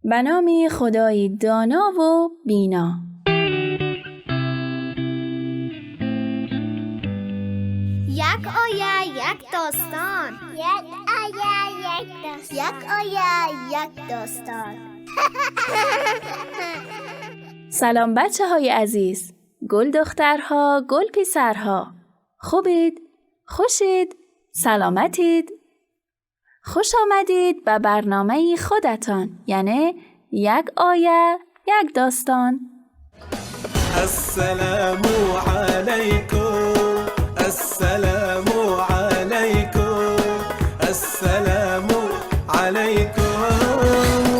به نام خدای دانا و بینا. یک آیه یک داستان. یک آیه یک داستان. یک آیه یک داستان. سلام بچه های عزیز، گل دخترها، گل پسرها. خوبید؟ خوشید؟ سلامتید؟ خوش آمدید به برنامه خودتان، یعنی یک آیه یک داستان. السلام علیکم، السلام علیکم، السلام علیکم.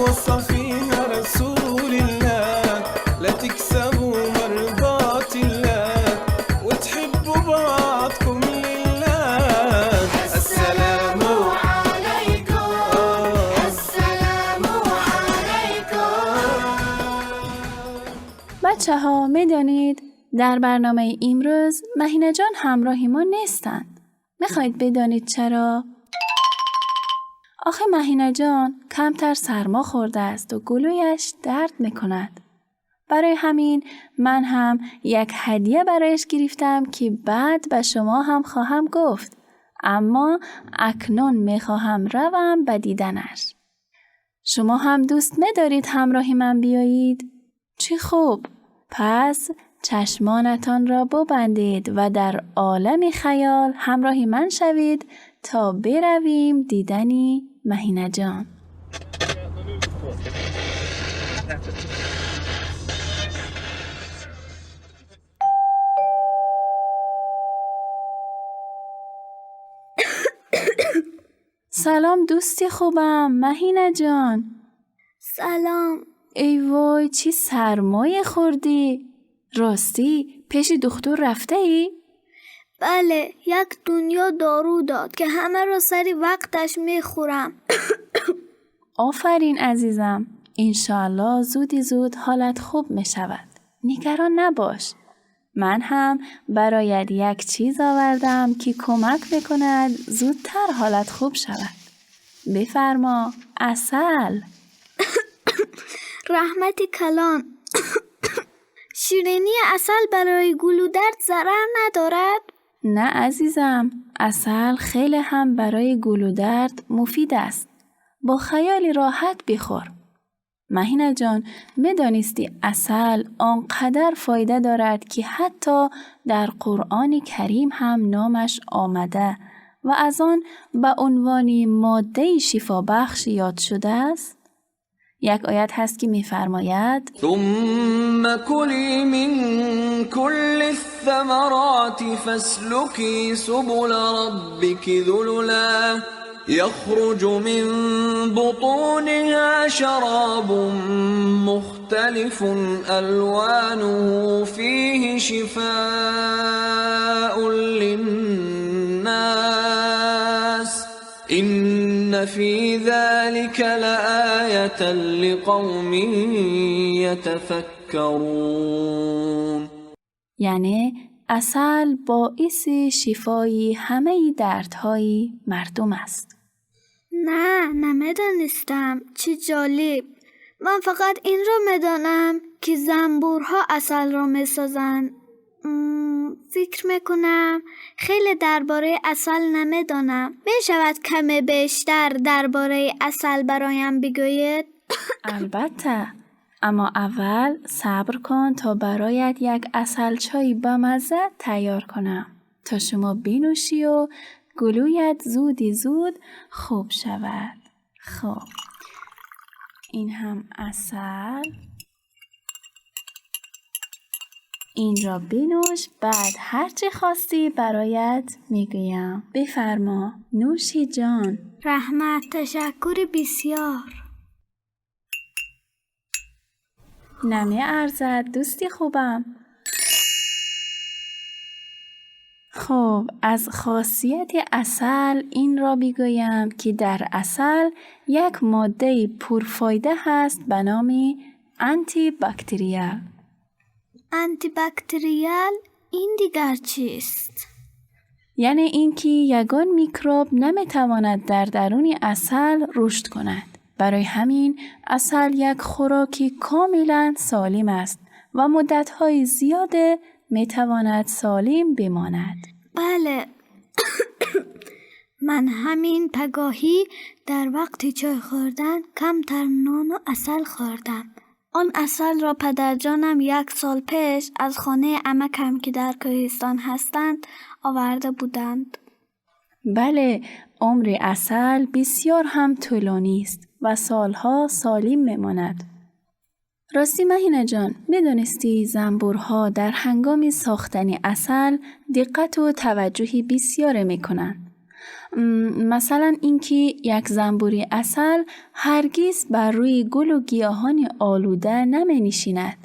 وصفینا رسول الله لتكسبوا مرضات الله وتحبوا بعضكم لله. السلام علیکم، السلام علیکم. بچه ها میدانید در برنامه امروز مهینه جان همراه ما نیستند. میخواید بدانید چرا؟ آخه مهینه جان کمتر سرما خورده است و گلویش درد میکند. برای همین من هم یک هدیه برایش گرفتم که بعد به شما هم خواهم گفت. اما اکنون میخواهم روم به دیدنش. شما هم دوست ندارید همراه من بیایید؟ چه خوب! پس چشمانتان را ببندید و در عالم خیال همراه من شوید تا برویم دیدنی مهینه جان. سلام دوستی خوبم مهینه جان. سلام. ای وای چی سرمایه خوردی؟ راستی پیش دکتر رفته ای؟ بله، یک دنیا دارو داد که همه را سری وقتش میخورم. آفرین عزیزم، انشالله زودی زود حالت خوب میشود. نگران نباش. من هم برایت یک چیز آوردم که کمک میکند زودتر حالت خوب شود. بفرما، عسل. رحمت کلان. شیرینی عسل برای گلو درد ضرر ندارد؟ نه عزیزم، عسل خیلی هم برای گلو درد مفید است. با خیالی راحت بخور. مهینه جان، میدانستی عسل آنقدر فایده دارد که حتی در قرآن کریم هم نامش آمده و از آن به عنوان ماده شفابخش یاد شده است؟ یک آیت هست که می‌فرماید: ثم کلی من کل الثمرات فاسلکی سبل ربک ذللا یخرج من بطونها شراب مختلف الوانه فیه شفاء للناس إن في ذلك لآية لقوم يتفكرون. یعنی عسل باعث شفای همه دردهای مردم است. نه، نمیدانستم. چه جالب. من فقط این را میدانم که زنبورها عسل را میسازند. فکر میکنم خیلی درباره عسل نمیدانم. میشود کمی بیشتر درباره عسل برایم بگویید؟ البته، اما اول صبر کن تا برایت یک عسل چای بامزه تیار کنم تا شما بنوشی و گلویت زودی زود خوب شود. خب، این هم عسل. این را بنوش، بعد هرچی خواستی برایت میگویم. بفرما نوشی جان. رحمت، تشکر بسیار. نمی ارزد دوستی خوبم. خب، از خاصیت عسل این را بگویم که در عسل یک ماده پرفایده هست به نام آنتی باکتریال. آنتی باکتریال این دیگر چیست؟ یعنی اینکه یگان میکروب نمیتواند در درون عسل رشد کند. برای همین عسل یک خوراکی کاملا سالم است و مدت‌های زیاد می‌تواند سالم بماند. بله، من همین پگاهی در وقت چای خوردن کمتر نان و عسل خوردم. آن عسل را پدرجانم 1 سال پیش از خانه عمکم که در کوهستان هستند آورده بودند. بله، عمر عسل بسیار هم طولانی است و سالها سالم می‌ماند. راستی مهینه جان، می‌دانستی زنبورها در هنگام ساختن عسل دقت و توجهی بسیار می‌کنند؟ مثلا اینکه یک زنبوری عسل هرگز بر روی گل و گیاهان آلوده نمی‌نشیند.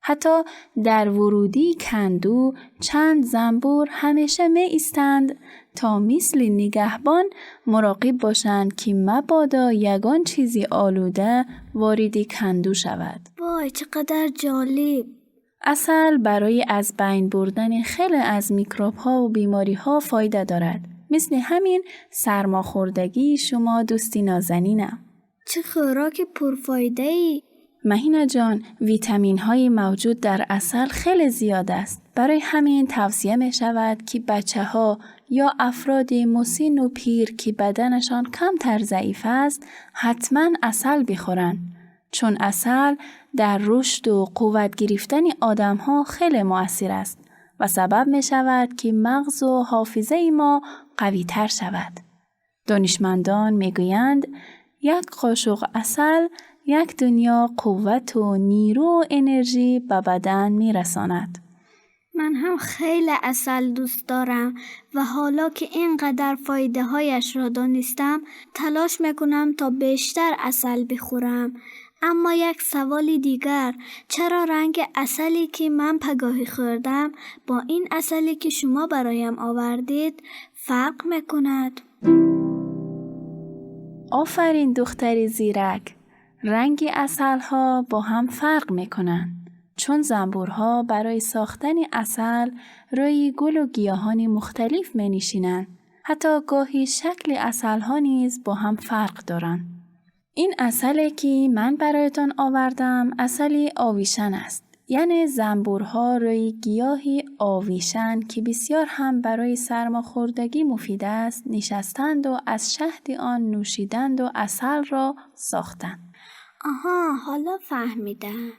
حتی در ورودی کندو چند زنبور همیشه می ایستند تا مثل نگهبان مراقب باشند که مبادا یگان چیزی آلوده وارد کندو شود. وای چقدر جالب! عسل برای از بین بردن خیلی از میکروب ها و بیماری ها فایده دارد. مثل همین سرماخوردگی شما دوستی نازنینم. چه خوراک پرفایده‌ای! مهینه جان، ویتامین های موجود در عسل خیلی زیاد است. برای همین توصیه می شود که بچه ها یا افراد مسن و پیر که بدنشان کمتر ضعیف است حتما عسل بخورند، چون عسل در رشد و قوت گرفتن آدم ها خیلی مؤثر است و سبب می شود که مغز و حافظه ما قوی تر شود. دانشمندان می گویند یک قاشق عسل یک دنیا قوت و نیرو و انرژی به بدن می رساند. من هم خیلی عسل دوست دارم و حالا که اینقدر فایده هایش را دانستم تلاش میکنم تا بیشتر عسل بخورم. اما یک سوال دیگر، چرا رنگ عسلی که من پگاهی خوردم با این عسلی که شما برایم آوردید فرق میکند؟ آفرین دختری زیرک! رنگ عسل‌ها با هم فرق می‌کنند، چون زنبورها برای ساختن عسل روی گل و گیاهان مختلف می‌نشینند. حتی گاهی شکل عسل‌ها نیز با هم فرق دارند. این عسلی که من برایتان آوردم عسل آویشن است. یعنی زنبورها روی گیاهی آویشن که بسیار هم برای سرماخوردگی مفید است نشستند و از شهد آن نوشیدند و عسل را ساختند. آها، حالا فهمیدم.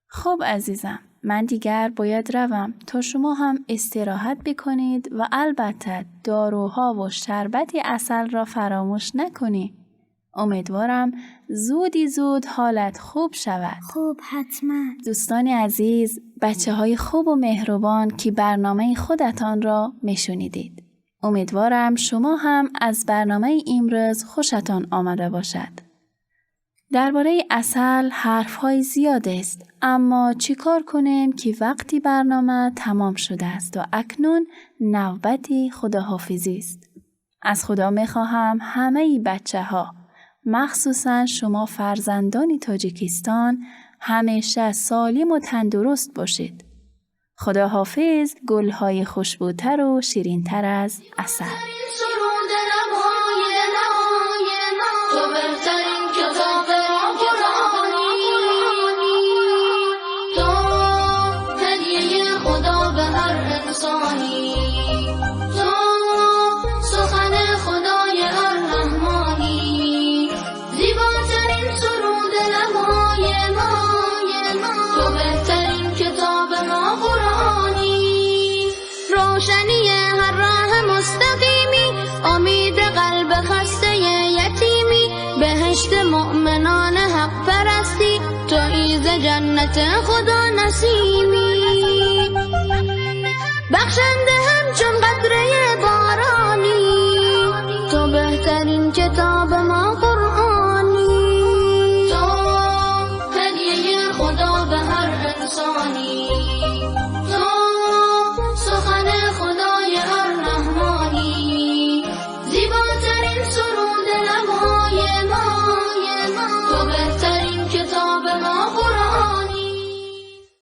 خب عزیزم، من دیگر باید روم تا شما هم استراحت بکنید و البته داروها و شربت عسل را فراموش نکنید. امیدوارم زودی زود حالت خوب شود. خوب، حتما. دوستان عزیز، بچه های خوب و مهربان که برنامه خودتان را میشنیدید، امیدوارم شما هم از برنامه امروز خوشتان آمده باشد. درباره عسل حرف‌های زیاد است، اما چیکار کنیم که وقتی برنامه تمام شده است و اکنون نوبت خداحافظی است. از خدا می‌خواهم همه بچه‌ها، مخصوصاً شما فرزندان تاجیکستان، همیشه سالم و تندرست باشید. خداحافظ، گل‌های خوشبوتر و شیرین‌تر از عسل. مؤمنان حق پرستی، تو ایز جنت خدا نسیمی.